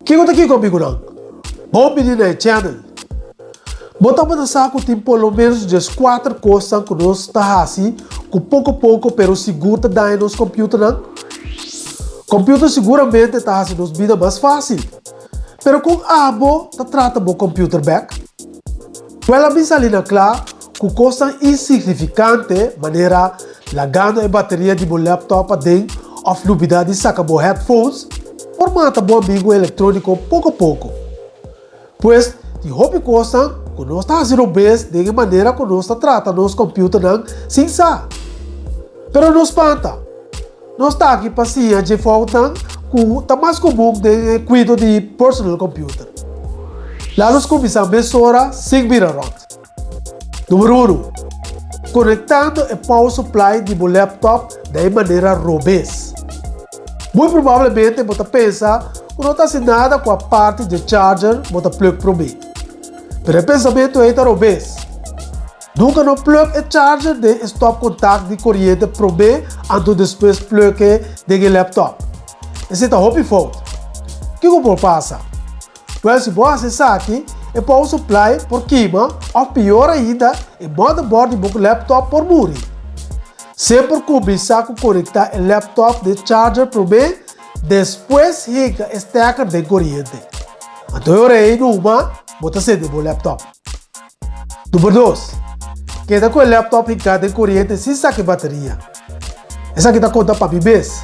Kiko ta kiko amigunan? Bon bini na e channel. Bo tabata sa ku tin por lo menos dieskuater kosnan ku nos ta hasi ku poko poko pero sigur ta daña nos kòmpiuternan? Kòmpiuter siguramente ta hasi nos bida mas fásil. Pero kon abo ta trata bo kòmpiuter bèk? Wèl a bin sali na kla ku kosnan insignifikante manera lagando e bateria di bo laptop aden òf lubidá di saka bo headphones por mata bo amigu elektróniko poko poko. Pues, tin hopi kosnan ku nos ta hasi robes den e manera ku nos ta trata nos kòmpiuternan sin sa. Pero no spanta! Nos ta aki pa siña dje foutnan ku ta mas komun den e kuido di personal computer. Laat nos kuminsá mesora sin bira rònt. Numero unu, Konektando e power supply di bo laptop na e manera robes. Muy probablemente bo ta pensa ku no ta hasi nada ku a parti dje charger bo ta plug promé. Pero e pensamentu ei ta robes. Nunka no plug e charger den e stopcontact di koriente promé anto despues plug e den e laptop. Esei ta hopi fout. Kiko por pasa? Wèl si bo hasi esaki, e power supply por kima òf pior ainda e motherboard di bo laptop por muri. Semper kuminsá ku konektá e laptop den charger promé, despues hinka e stekker den koriente. Anto e ora ei numa bo ta sende bo laptop. Number dos, keda ku e laptop hinká den koriente sin saka e bateria. Esaki ta konta pa mi mes.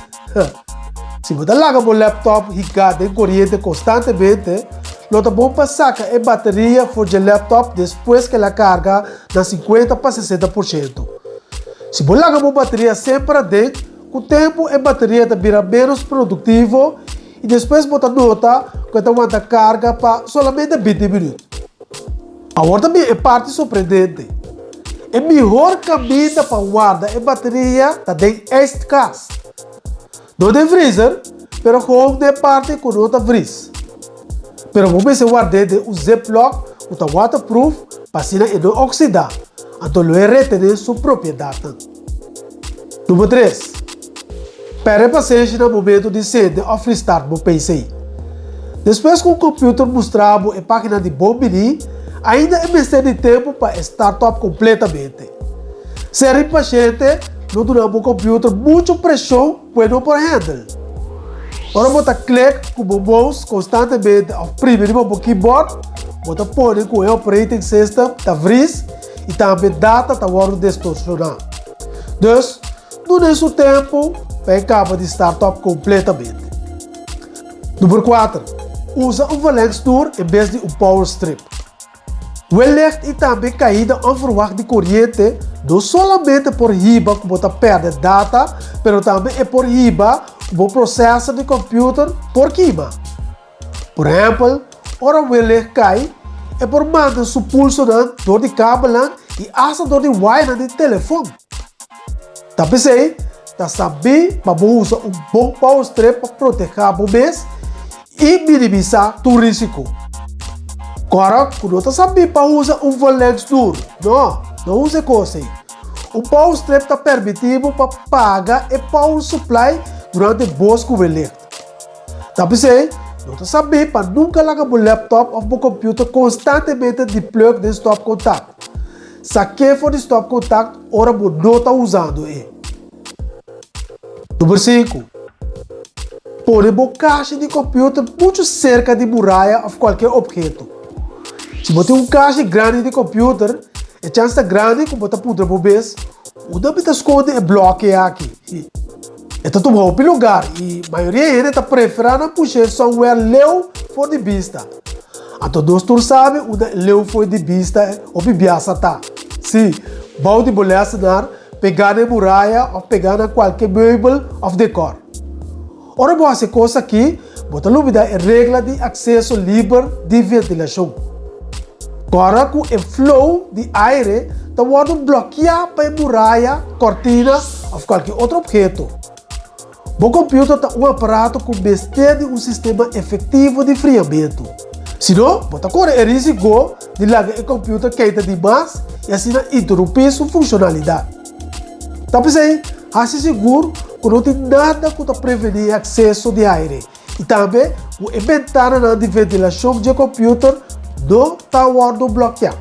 Si bo ta laga bo laptop hinká den koriente konstantemente, lo ta bon pa saka e bateria for dje laptop despues ku el a karga na sinkuenta pa sesenta por shento. Si bo laga bo bateria semper aden, ku tempu e bateria ta bira ménos produktivo i despues bo ta nota ku e ta wanta karga pa solamente binti minüt. Awor ta bin e parti sorprendente. E mihor kaminda pa warda e bateria ta den ijskast. No den vriezer, pero gewoon den parti ku no ta vries. Pero bo mester ward'é den un ziplock ku ta waterproof pa asina e no oxidá, anto lo e retené su propiedatnan. Number tres, Perde pasenshi na momento di sende òf restart bo PC. Despues ku un computer mustra bo e página di bon bini, ainda e mester di tempu pa e start up kompletamente. Ser impashente lo duna bo computer muchu preshon ku e no por handle. Ora bo ta klik ku bo mouse konstantemente òf primi riba bo keyboard, bo ta pone ku e operating system ta vries i tambe data ta wòrdu distorshoná. Dus, duna e su tempu pa e kaba di start up kompletamente. Number kuater, usa un verlengsnoer en bes di un power strip. Wellicht i tambe kaida onverwacht di koriente no solamente por hiba ku bo ta pèrdè data, pero tambe e por hiba ku bo prosesor di kòmpiuter por kima. Por ehèmpel, ora wellicht kai, e por manda su pulsonan dor di kabelnan i asta dor di wayanan di telefòn. Ta p'esei, ta sabí pa bo usa un bon power strip pa protehá bo mes i minimisá tur rísiko. Kòrda ku no ta sabí pa usa un verlengsnoer. No, no usa e kos ei. Un power strip ta permití bo pa paga e power supply durante bos ku wellicht. Ta p'esei, no ta sabí pa nunka laga bo laptop òf bo kòmpiuter konstantemente di plug den stòpkontakt. Sak'é for di stòpkontakt ora bo no ta usando e. Number sinku, Pone bo kashi di kòmpiuter muchu serka di muraya òf kualke opheto. Si bo tin un kashi grandi di kòmpiuter, e chans ta grandi ku bo ta puntra bo mes, Unda mi ta skonde e blòki aki? E ta tuma hopi lugar i mayoria hende ta preferá nan push'é somewhere leu for di bista. Anto nos tur sabi unda e leu for di bista hopi biasa ta. Sí, bou di bo lèsenar, pegá na e muraya òf pegá na kualke meubel òf dekòr. Ora bo hasi e kos aki, bo ta lubidá e regla di akseso liber di ventilashon. Kòrda ku e flow di aire ta wòrdu blòkiá pa e muraya, kòrtina òf kualke otro opheto. Bo kòmpiuter ta un aparato ku mester di un sistema efektivo di friamentu. Si no, bo ta kore e rísiko di laga e kòmpiuter keita dimas i asina interumpí su funshonalidat. Ta p'esei, hasi sigur ku no tin nada ku ta prevení e akseso di aire i tambe ku e bentananan di ventilashon dje kòmpiuter no ta wòrdu blòkiá.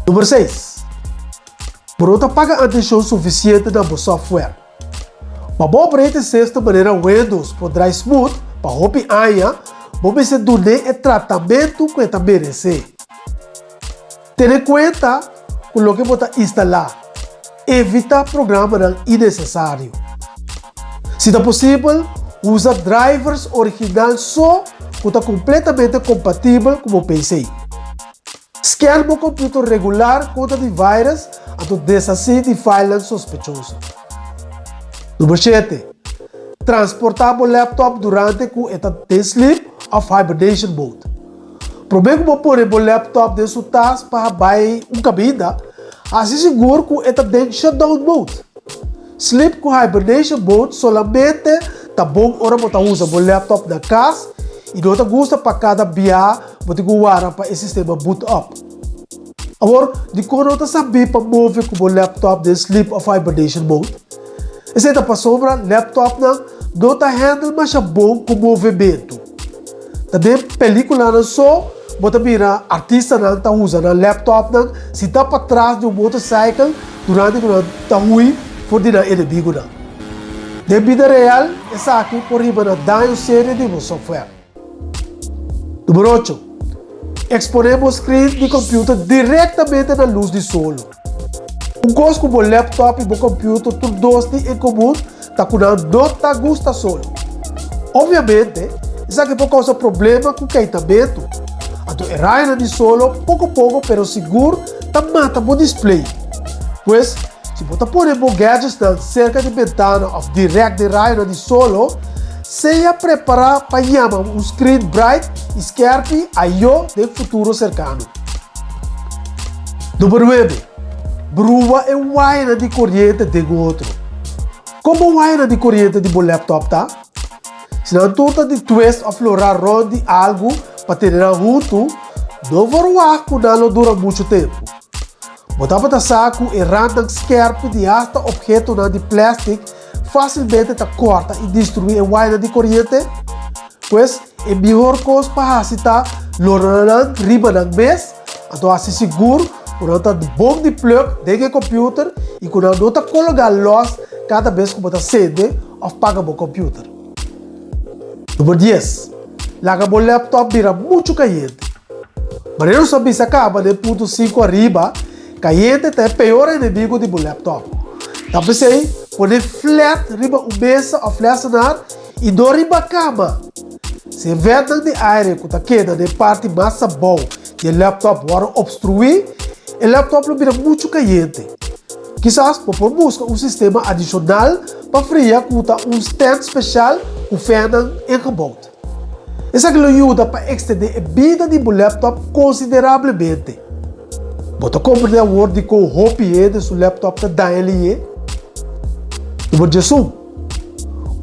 Number seis. Bo no ta paga atenshon sufisiente na bo software. Pa bo operating system manera Windows por drai smooth pa hopi aña, bo mester dun'é e tratamentu ku e ta meresé. Tene kuenta ku loke bo ta instalá. Evitá programanan innesesario. Si ta posibel, usa drivers original so ku ta kompletamente kompatibel ku bo PC. Scan bo computer regular kontra di virus anto deshasí di filenan sospechoso. Number shete, Transportá bo laptop durante ku e ta den sleep òf hibernation mode. Promé ku bo pone bo laptop den su tas pa bai un kaminda, hasi sigur ku e ta den shutdown mode. Sleep ku hibernation mode solamente ta bon ora bo ta usa bo laptop na kas i no ta gusta pa kada bia bo tin ku wara pa e sistema boot up. Awor, dikon no ta sabí pa move ku bo laptop den sleep òf hibernation mode? Esei ta pasobra laptopnan no ta handle masha bon ku movementu. Ta den peliculanan so bo ta mira artistanan ta usa nan laptopnan sintá patras di un motorcycle durante cu nan ta hui for di nan enemigunan. Den bida real esaki por hiba na daño serio di bo software. Numero ocho, Exponé bo screen di computer directamente na luz di solo. Un kos ku bo laptop i bo computer tur dos tin en komun ta ku nan no ta gusta solo. Obviamente, esaki por kousa problema ku keitamentu. Anto e rayonan di solo poko poko pero sigur ta mata bo display. Pues, si bo ta pone bo gadgetsnan serka di bentana òf dirèkt den rayonan di solo, sea prepará pa yama un screen bright i skèrpi ayó den futuro serkano. Number nuebe, Brua e wayanan di koriente den otro. Kon bo wayanan di koriente di bo laptop ta? Si nan tur ta di twist òf lorá rònt di algu pa tene nan huntu, no verwagt ku nan lo dura muchu tempu. Bo tabata sa ku e randnan skèrpi di hasta ophetonan di plèstik fásilmente ta kòrta i destruí e wayanan di koriente? Pues, e mihor kos pa hasi ta lora nan riba nan mes, anto hasi sigur ku nan ta bon di plug den e computer i ku nan no ta kologá lòs kada bes ku bo ta sende òf paga bo computer. Number dies, Laga bo laptop bira muchu kayente. Manera nos a bisa kaba den punto sinku ariba, Kayente ta e peor enemigo di bo laptop. Ta p'esei, pone flat riba un mesa òf lèsenar i no riba kama. Si e vèntnan di aire ku ta keda den parti mas abou di e laptop wòrdu opstruí, e laptop lo bira muchu kayente. Kisas bo por buska un sistema adishonal pa fria ku ta un stand speshal ku fènnan ingebouwd. Esaki lo yuda pa ekstendé e bida di bo laptop konsiderablemente. Bo ta komprendé awor dikon hopi hende su laptop ta daña lihé? Number diesun,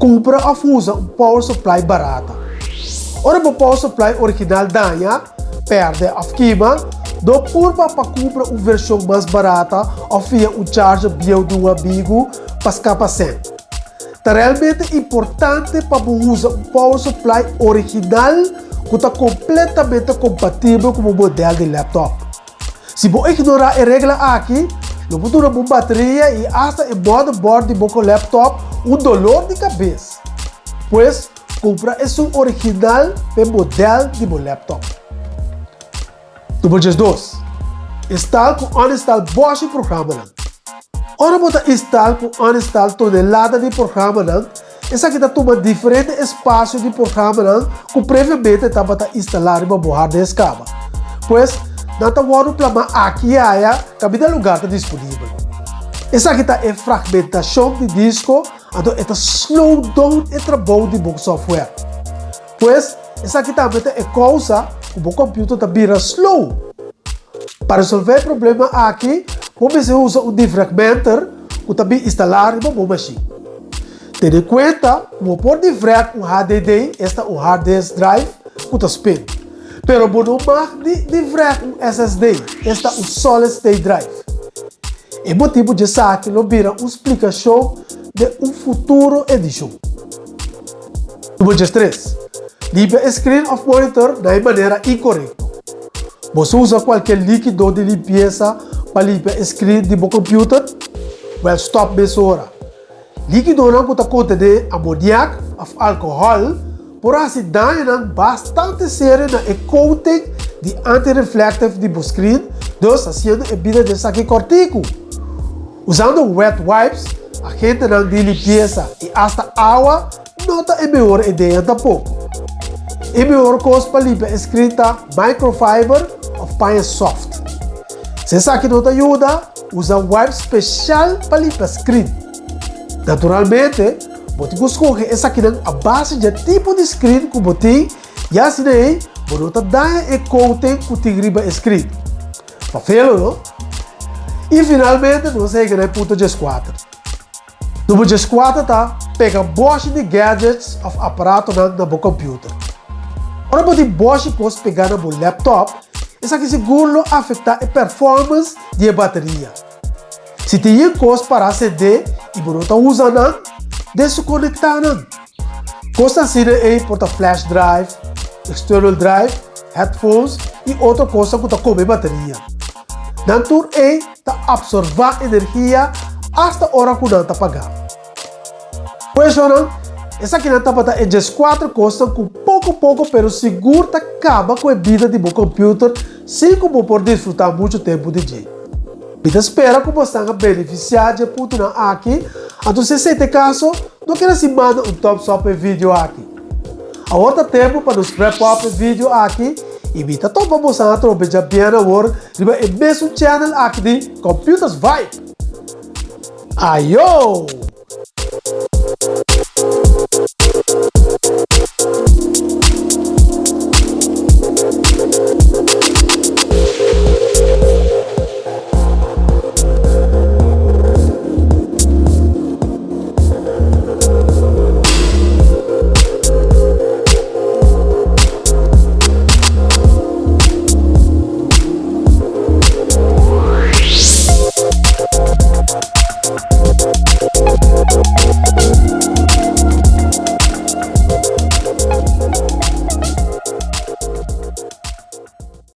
Kumpra òf usa un power supply barata. Ora bo power supply original daña, pèrdè òf kima, no purba pa kumpra un vershon mas barata òf fia un charger bieu di un amigu pa skapa sèn. Ta realmente importante pa bo usa un power supply original ku ta kompletamente kompatibel ku bo modèl di laptop. Si bo ignorá e regla aki, lo bo duna bo bateria i asta e motherboard di bo laptop un dolor di kabes. Pues, kumpra esun original p'e modèl di bo laptop. Number 12. Instal ku uninstall boshi programanan. Ora bo ta instal ku uninstall tonelada di programanan, esaki ta tuma diferente espasio di programanan ku previamente tabata instalá riba bo hard disk kaba. Pues, nan ta wòrdu plamá aki i aya kaminda lugar ta disponibel. Esaki ta e fragmentashon di disko, anto e ta slow down e trabou di bo software. Pues, esaki tambe ta e kousa ku bo kòmpiuter ta bira slow. Pa resolvé e problema aki, bo mester usa un defragmenter ku ta bin instalá riba bo mashin. Tene kuenta ku bo por defrag un HDD, esta un hard disk drive, ku ta spin. Pero bo no mag di defrag un SSD, esta un solid state drive. E motibu djesaki lo bira un splikashon den un futuro edishon. Number 13. Limpia e screen of monitor na e manera inkorekto. Bo sa usa kualke líkido di limpiesa pa limpia e screen di bo computer? Wèl stòp mesora. Líkidonan ku ta kontené amoniak òf alkohòl por hasi dañonan bastante serio na e coating di anti-reflective di bo screen, dus hasiendo e bida di esaki kòrtiku. Usando wet wipes, agentenan di limpiesa i asta awa no ta e mehor idea tampoko. E mehor kos pa limpia e screen ta microfiber òf paña soft. Si esaki no ta yuda, usa wipes spesial pa limpia screen. Naturalmente, bo tin ku skohe esakinan a base dje tipo di screen ku bo tin i asina ei bo no ta daña e coating ku tin riba e screen. Pafelo, no? I finalmente nos a yega na e punto 14. Number 14 ta pega bòshi di gadgets òf aparatonan na bo kòmpiuter. Ora bo tin bòshi kos pegá na bo laptop, esaki sigur lo afektá e performance di e bateria. Si tin yen kos pará sendé i bo no ta usa nan, deskonektá nan. Kos asina ei por ta flash drive, external drive, headphones i otro kosnan ku ta kome bateria. Nan tur ei ta apsorbá energia asta ora ku nan ta pagá. Pues nan, esakinan tabata e 14 kosnan ku poko poko pero sigur ta kaba ku e bida di bo computer sin ku bo por disfrutá muchu tempu di dje. Mi ta spera ku bosnan a benefisiá dje puntonan aki, anto si esei ta e kaso, no keda sin manda un thumbs up pa e video aki. Awor ta tempu pa nos wrap up e video aki i mi ta topa bosnan atrobe djabièrnè awor riba e mesun channel aki di Computers Vibe. Ayo!